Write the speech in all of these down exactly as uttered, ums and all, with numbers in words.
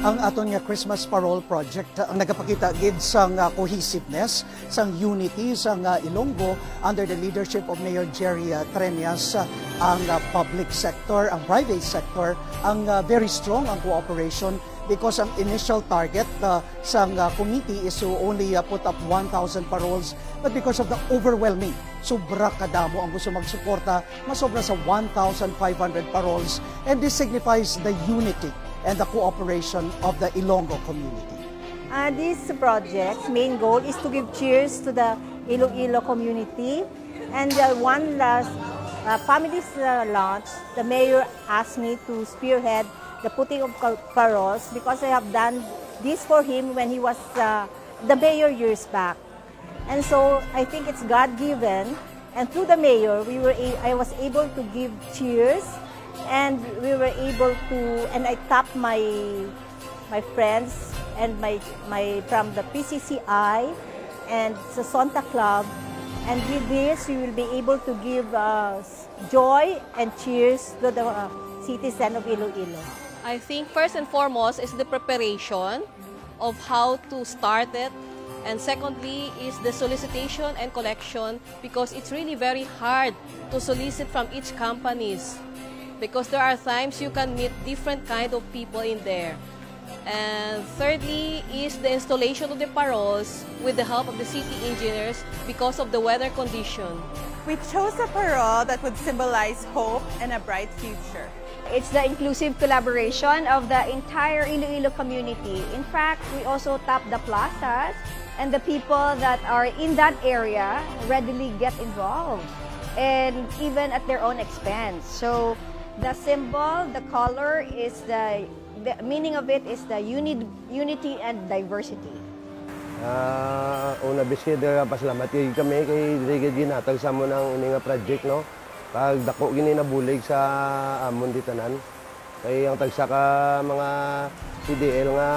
Ang aton nga Christmas Parol Project, uh, ang nagapakita gid sang, uh, cohesiveness, sang unity sang, uh, Ilonggo under the leadership of Mayor Jerry, uh, Treñas, uh, ang, uh, public sector, ang private sector, ang, uh, very strong ang cooperation because ang initial target, uh, sang, uh, committee is to only, uh, put up one thousand parols, but because of the overwhelming, sobra kadamo ang gusto magsuporta, masobra sa one thousand five hundred parols, and this signifies the unity and the cooperation of the Ilonggo community. Uh, this project's main goal is to give cheers to the Iloilo community. And, uh, one last, uh, family's, uh, launch, the mayor asked me to spearhead the putting of car-, parols because I have done this for him when he was, uh, the mayor years back. And so I think it's God-given. And through the mayor, we were a-, I was able to give cheers, and we were able to, and I tapped my, my friends and my, my, from the P C C I and sa Sonta Club. And with this, we will be able to give, uh, s-, joy and cheers to the, uh, citizen of Iloilo. I think first and foremost is the preparation of how to start it, and secondly is the solicitation and collection, because it's really very hard to solicit from each companies, because there are times you can meet different kind of people in there. And thirdly is the installation of the parols with the help of the city engineers because of the weather condition. We chose a parol that would symbolize hope and a bright future. It's the inclusive collaboration of the entire Iloilo community. In fact, we also tap the plazas and the people that are in that area readily get involved, and even at their own expense. So the symbol, the color is the, the meaning of it is the uni-, unity and diversity. Ah, una, biskit, nagapasalamat gid kami kay diri gid ginhatag sa amon ang ini nga project, no? Kag dako gini nabulig sa amon di tanan. Kay ang tagsa ka mga P D L nga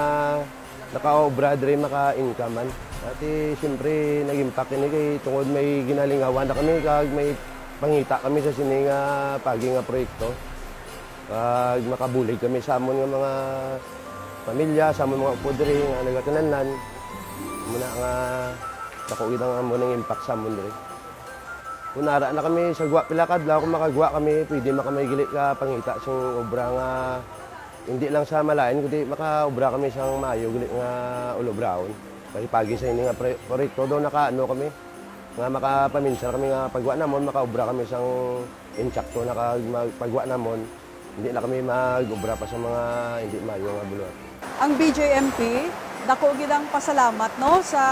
nakaobra diri maka-income man. Ati, siyempre, nag-impact ini kay tungod may ginalingawan na kami kag may pangita kami sa sini nga pagi nga proyekto. Kag makabulig kami sa amon nga mga pamilya, sa amon mga upod diri nga nagakinahanglan. Muna nga dako gid ang amon ang impact sa amon diri. Kung ara na kami sa gwa pila ka adlaw, kung makagwa kami, pwede man kami gili ka pangita sing obra nga hindi lang sa malain, kundi makaobra kami sang maayo gili nga ulobraon. Kay pagi sa ini nga pre-, proyekto daw nakaano kami, nga makapaminsar kami nga pagwa namon, makaobra kami sang insakto na kag mag-, pagwa namon. Hindi na kami mag-obra pa sa mga hindi maayo nga buluhaton. Ang B J M P, dako gid ang pasalamat, no, sa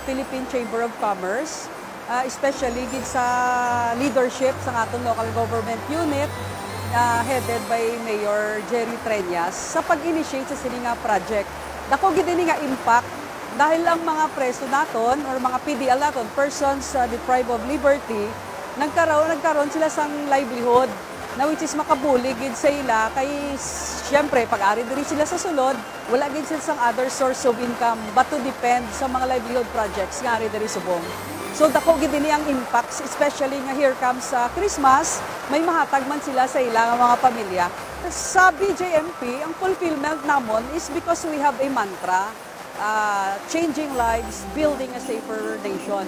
Philippine Chamber of Commerce, ah, especially gid sa leadership sa aton local government unit, ah, headed by Mayor Jerry Treñas, sa pag-initiate sa sini nga project. Dako gid ini nga impact dahil ang mga preso naton or mga P D L naton, persons, ah, deprived of liberty, nagkaroon, nagkaroon sila sang livelihood. Na which is makabulig gid sa ila kay, siyempre, pag ari diri sila sa sulod, wala gid sila sang other source of income but to depend sa mga livelihood projects nga ari diri subong. So dako gid ini ang impacts, especially nga here comes, ah, Christmas, may mahatag man sila sa ila nga mga pamilya. Sa B J M P, ang fulfillment namon is because we have a mantra, ah, changing lives, building a safer nation.